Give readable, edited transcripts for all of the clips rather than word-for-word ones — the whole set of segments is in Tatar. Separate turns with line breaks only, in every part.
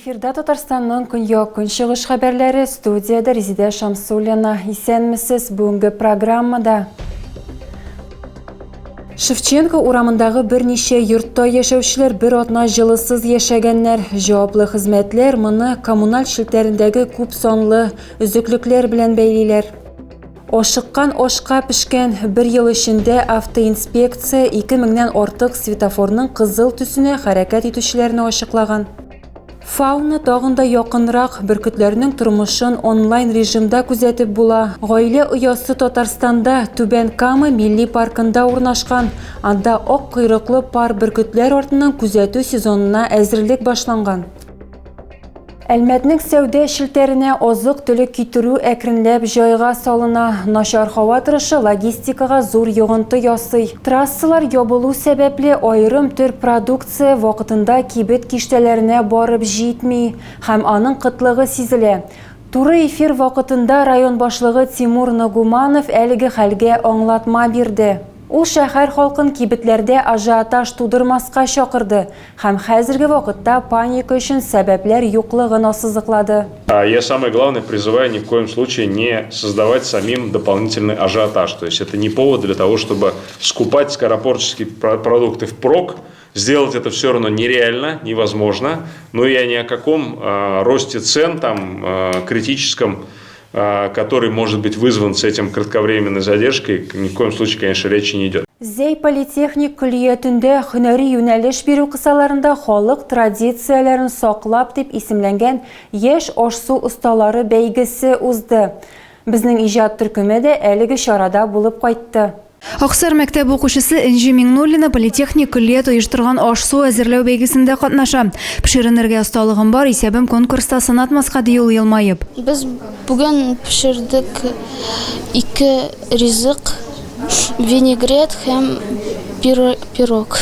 Эфирда Татарстанның көньяк-көнчыгыш хәбәрләре, студиядә Резидә Шамсуллина. Исәнмесез, бүгенге программада. Шевченко урамындагы берничә йортта яшәүчеләр бер атна җылысыз яшәгәннәр. Җаваплы хезмәтләр моны коммуналь челтәрендәге күп санлы өзеклекләр белән бәйлиләр. Ашыккан ашка пешкән. Бер ел эчендә автоинспекция ике меңнән артык светофорның кызыл төсенә хәрәкәт итүчеләрне ачыклаган. Фауна тагын да якынрак, бөркетләрнең тормышын онлайн режимда күзәтеп була. Гаилә оясы Татарстанда, Түбән Кама милли паркында урнашкан. Анда ак койрыклы пар бөркетләр артыннан күзәтү сезонына әзерлек башланган. Әлмәтнең сәүдә челтәренә азык-төлек китерү әкренләп җайга салына. Начар һава торышы логистикага зур йогынты ясый. Трассалар ябылу сәбәпле, аерым төр продукция вакытында кибет киштәләренә барып җитми һәм аның кытлыгы сизелә. Туры эфир вакытында район башлыгы Тимур Нагуманов әлеге хәлгә аңлатма бирде. Ул шәһәр халкын кибетләрдә ажиотаж тудырмаска чакырды һәм хәзерге вакытта паника өчен сәбәпләр юклыгын ассызыклады.
Я самое главное призываю ни в коем случае не создавать самим дополнительный ажиотаж. То есть это не повод для того, чтобы скупать скоропортческие продукты впрок. Сделать это все равно нереально, невозможно. Но я ни о каком росте цен критическом, который может быть вызван с этим кратковременной задержкой, ни в коем случае, конечно, речи не идет.
Зәй политехник көллиятендә һөнәри юнәлеш бирү кысаларында халык традицияләрен саклап дип исемләнгән яшь аш-су осталары бәйгесе узды. Безнең иҗат төркеме дә әлеге чарада булып кайтты.
Аксар мәктәбе укучысы Энҗе Миңнуллина политехник көллият оештырган аш-су әзерләү бәйгесендә катнаша. Пешеренергә осталыгым бар, исәбем конкурста сынатмаска, ди ул елмаеп.
Без бүген пешердек ике ризык, винегрет һәм пирог.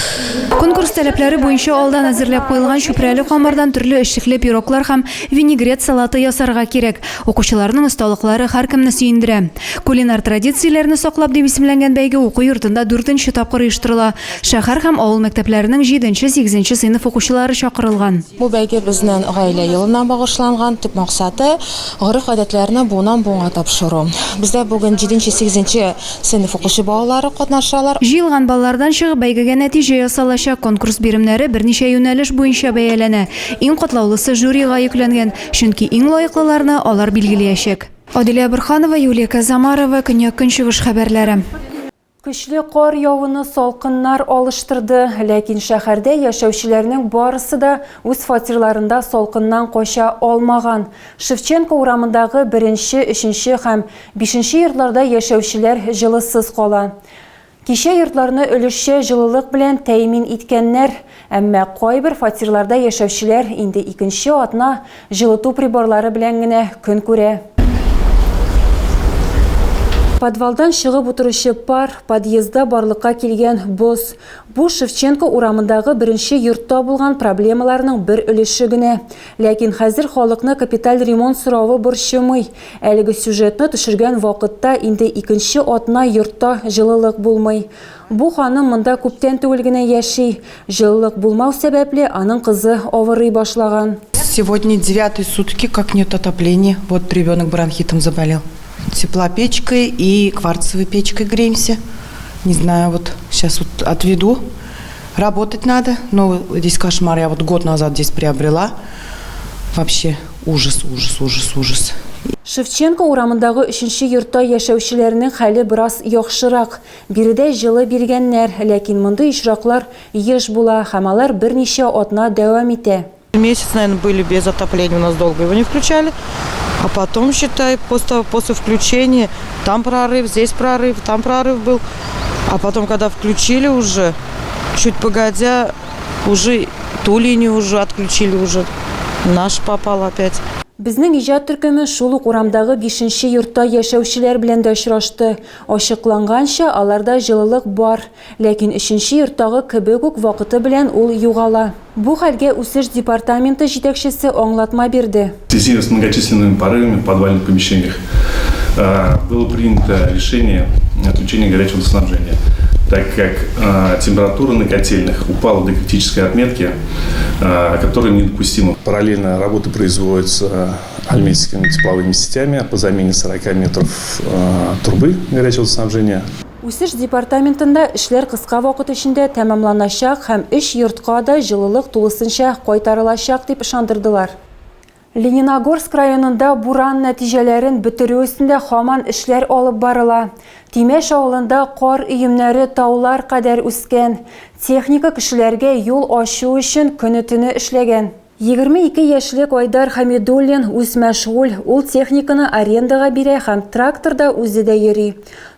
Конкурс таләпләре буенча алдан әзерләп куелган чүпрәле камырдан төрле эчлекле пироглар һәм винегрет салаты ясарга кирәк. Укучыларның осталыклары һәркемне сөендерә. Кулинар традицияләрне саклап дип исемләнгән бәйге уку йортында дүртенче тапкыр оештырыла. Шәһәр һәм авыл мәктәпләренең җиденче, сигезенче сыйныф укучылары чакырылган.
Бу бәйге безнең Гаилә елына багышланган. Төп максаты, гореф-гадәтләрне буыннан-буынга тапшыру. Бездә бүген җиденче, сигезенче сыйныф укучы балалары катнашалар.
Җыелган баллардан чыгып, бәйгегә нәтиҗә ясалачак. Конкурс биремнәре берничә юнәлеш буенча бәяләнә. Иң катлаулысы жюрига йөкләнгән, чөнки иң лаеклыларны алар билгелиячәк. Адилә Борһанова, Юлия Казамарова, Көньяк-Көнчыгыш хәбәрләре.
Көчле кар явуны салкыннар алыштырды, ләкин шәһәрдә яшәүчеләрнең барысы да үз фатирларында салкыннан кача алмаган. Шевченко урамындагы беренче, өченче һәм бишенче йортларда яшәүчеләр җылысыз кала. Кичә йортларны өлешчә җылылык белән тәэмин иткәннәр, әмма кайбер фатирларда яшәүчеләр инде икенче атна Җылыту приборлары белән генә көн күрә. Подвалдан чыгып утыручы пар, подъездда барлыкка килгән боз. Бу Шевченко урамындагы беренче йортта булган проблемаларның бер өлеше генә. Ләкин хәзер халыкны капиталь ремонт соравы борчымый. Әлеге сюжетны төшергән вакытта инде икенче атна йортта җылылык булмый. Бу ханым монда күптән түгел генә яши. Җылылык булмау сәбәпле, аның кызы авырый башлаган.
Сегодня девятые сутки, как нет отопления. Вот ребенок бронхитом заболел. Теплопечкой и кварцевой печкой греемся. Не знаю, вот сейчас вот отведу. Работать надо, но здесь кошмар. Я вот год назад здесь приобрела. Вообще ужас, ужас, ужас, ужас.
Шевченко урамындагы өченче йортта яшәүчеләрнең хәле бераз яхшырак. Биредә җылы биргәннәр, ләкин мондый очраклар еш була һәм алар берничә атна дәвам итә.
Месяц, наверное, были без отопления, у нас долго его не включали. А потом, считай, после, после включения, там прорыв, здесь прорыв, там прорыв был. А потом, когда включили уже, чуть погодя, уже ту линию уже отключили уже. Наш попал опять.
Безнең иҗат төркеме шул ук урамдагы бишенче йортта яшәүчеләр белән дә очрашты. Ачыкланганча, аларда җылылык бар, ләкин өченче йорттагы кебек үк вакыты белән ул югала. Бу хәлгә үсеш департаменты җитәкчесе аңлатма бирде.
В связи с многочисленными порывами в подвальных помещениях было принято решение отключения горячего водоснабжения. Так как температура на котельных упала до критической отметки, которая недопустима. Параллельно работы производятся альметьевскими тепловыми сетями по замене 40 метров трубы горячего водоснабжения.
Үсеш департаментында эшләр кыска вакыт эчендә тәмамланачак һәм өч йортка да җылылык тулысынча кайтарылачак, дип ышандырдылар. Лениногорск районында буран нәтиҗәләрен бетерү өстендә һаман эшләр алып барыла. Тимәш авылында кар өемнәре таулар кадәр үскән. Техника кешеләргә юл ачу өчен көне-төне эшләгән. 22 яшьлек Айдар Хәмидуллин үзмәшгуль, ул техниканы арендага бирә һәм тракторда үзе дә йөри.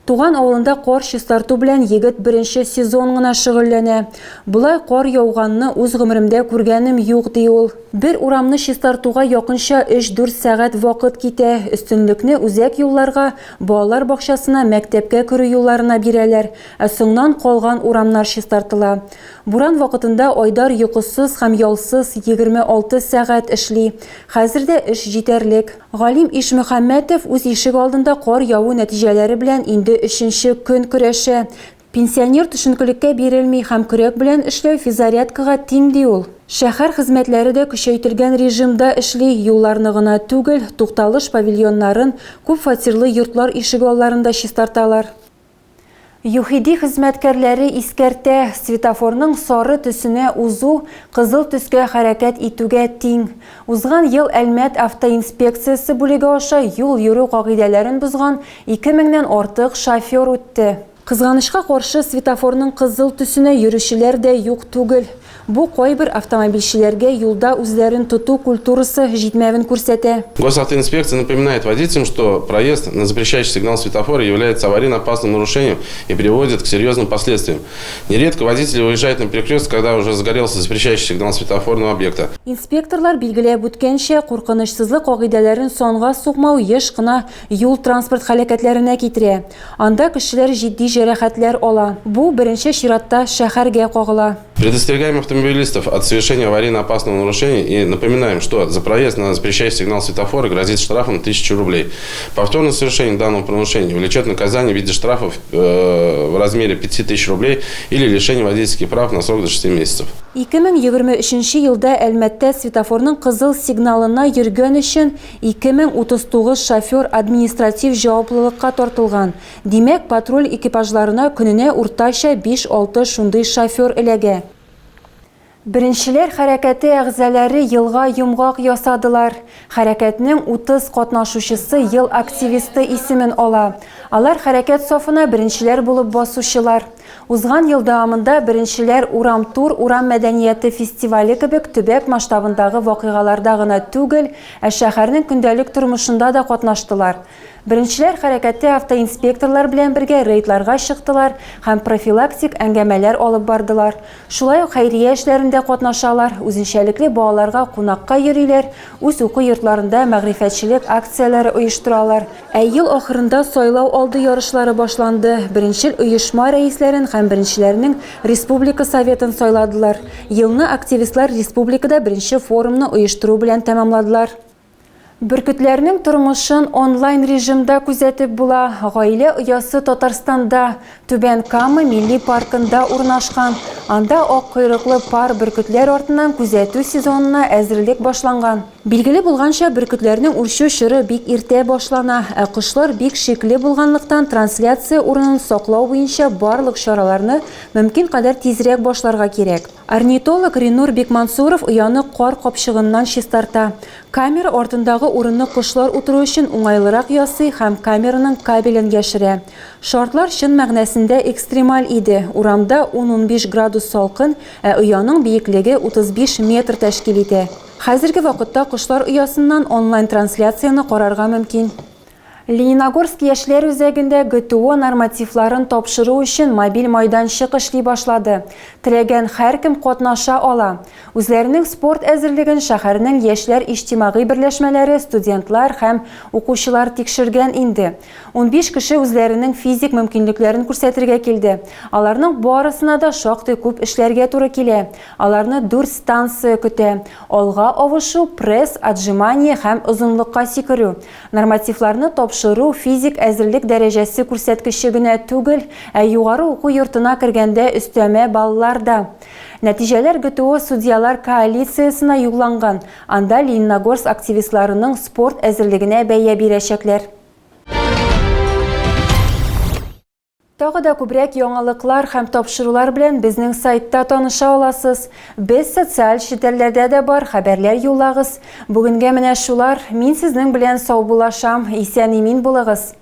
Туган авылында кар чистарту белән егет беренче сезон гына шөгыльләнә. Болай кар яуганны үз гомеремдә күргәнем юк, ди ул. Бер урамны чистартуга якынча өч-дүрт сәгать вакыт китә. Өстенлекне үзәк юлларга, балалар бакчасына, мәктәпкә керү юлларына бирәләр, ә соңнан калган урамнар чистартыла. Буран вакытында Айдар йокысыз һәм ялсыз 26 сәгать эшли. Хәзер дә эш җитәрлек. Галим Ишмөхәммәтов үз ишек алдында кар яву нәтиҗәләре белән инде өченче көн көрәшә. Пенсионер төшенкелеккә бирелми һәм көрәк белән эшләү физзарядкага тиң, ди ул. Шәһәр хезмәтләре дә көчәйтелгән режимда эшли, юлларны гына түгел, тукталыш павильоннарын, күп фатирлы йортлар ишегалларын да чистарталар. ЮХИДИ хезмәткәрләре искәртә, светофорның сары төсенә узу кызыл төскә хәрәкәт итүгә тиң. Узган ел Әлмәт автоинспекциясе бүлеге аша юл йөрү кагыйдәләрен бозган ике меңнән артык шофер үтте. Кызганычка каршы, светофорның кызыл төсенә йөрүчеләр дә юк түгел. Бу кайбер автомобильчеләргә юлда үзләрен тоту культурасы җитмәвен күрсәтә.
Госавтоинспекция напоминает водителям, что проезд на запрещающий сигнал светофора является аварийно опасным нарушением и приводит к серьезным последствиям. Нередко водители выезжают на перекресток, когда уже загорелся запрещающий сигнал светофорного объекта.
Инспекторлар билгеләп үткәнчә, куркынычсызлык кагыйдәләрен санга сукмау еш кына юл-транспорт һәлакәтләренә китерә. Анда кешеләр җитди җәрәхәтләр ала. Бу, беренче чиратта, шәһәргә кагыла.
Предостерегаем автомобилистов от совершения аварийно опасного нарушения и напоминаем, что за проезд на запрещающий сигнал светофора грозит штрафом 1000 рублей. Повторное совершение данного правонарушения влечет наказание в виде штрафов в размере 5000 рублей или лишение водительских прав на срок до 6 месяцев.
2023 елда Әлмәттә светофорның кызыл сигналына йөргән өчен 2039 шофер административ җаваплылыкка тартылган. Димәк, патруль экипажларына көненә уртача биш-алты шундый шофер эләгә. Беренчеләр хәрәкәте әгъзалары елга йомгак ясадылар. Хәрәкәтнең 30 катнашучысы Ел активисты исемен ала. Алар хәрәкәт сафына беренчеләр булып басучылар. Узган ел дәвамында беренчеләр Урам-тур урам мәдәнияте фестивале кебек төбәк масштабындагы вакыйгаларда гына түгел, ә шәһәрнең көндәлек тормышында да катнаштылар. Беренчеләр хәрәкәте автоинспекторлар белән бергә рейдларга чыктылар һәм профилактик әңгәмәләр алып бардылар. Шулай ук хәйрия эшләрендә катнашалар, үзенчәлекле балаларга кунакка йөриләр, үз уку йортларында мәгърифәтчелек акцияләре оештыралар. Ә ел ахырында сайлау алды ярышлары башланды, беренчел оешма рәисләрен һәм беренчеләрнең республика советын сайладылар. Елны активистлар республикада беренче форумны оештыру белән тәмамладылар. Бөркетләрнең тормышын онлайн режимда күзәтеп була. Гаилә оясы Татарстанда, Түбән Кама милли паркында урнашкан. Анда ак койрыклы пар бөркетләр артыннан күзәтү сезонына әзерлек башланган. Билгеле булганча, бөркетләрнең үрчү чоры бик иртә башлана, ә кошлар бик шикле булганлыктан, трансляция урынын саклау буенча барлык чараларны мөмкин кадәр тизрәк башларга кирәк. Орнитолог Ринур Бекмансуров ояны кар капчыгыннан чистарта. Камера артындагы урынны кошлар утыру өчен уңайлырак ясый һәм камераның кабелен яшерә. Шартлар чын мәгънәсендә экстремаль иде, урамда ун-унбиш градус салкын, ә ояның биеклеге 35 метр тәшкил итә. Хәзерге вакытта кошлар оясыннан онлайн-трансляцияне карарга мөмкин. Лениногорск яшьләр үзәгендә ГТО нормативларын тапшыру өчен мобиль майданчык эшли башлады. Теләгән һәркем катнаша ала. Үзләренең спорт әзерлеген шәһәрнең яшьләр иҗтимагый берләшмәләре, студентлар һәм укучылар тикшергән инде. 15 кеше үзләренең физик мөмкинлекләрен күрсәтергә килде. Аларның барысына да шактый күп эшләргә туры килә. Аларны дүрт станция көтә, алга авышу, пресс, отжимание һәм озынлыкка сикерү. Нормативларны тапшыру. тапшыру физик әзерлек дәрәҗәсе күрсәткече генә түгел, ә югары уку йортына кергәндә өстәмә баллар да. Нәтиҗәләр ГТО судьялар коалициясенә юлланган, анда Лениногорск активистларының спорт әзерлегенә бәя бирәчәкләр. Тагы да күбрәк яңалыклар һәм тапшырулар белән безнең сайтта таныша аласыз. Без социаль челтәрләрдә дә бар, хәбәрләр юллагыз. Бүгенгә менә шулар. Мин сезнең белән саубуллашам. Исән-имин булыгыз.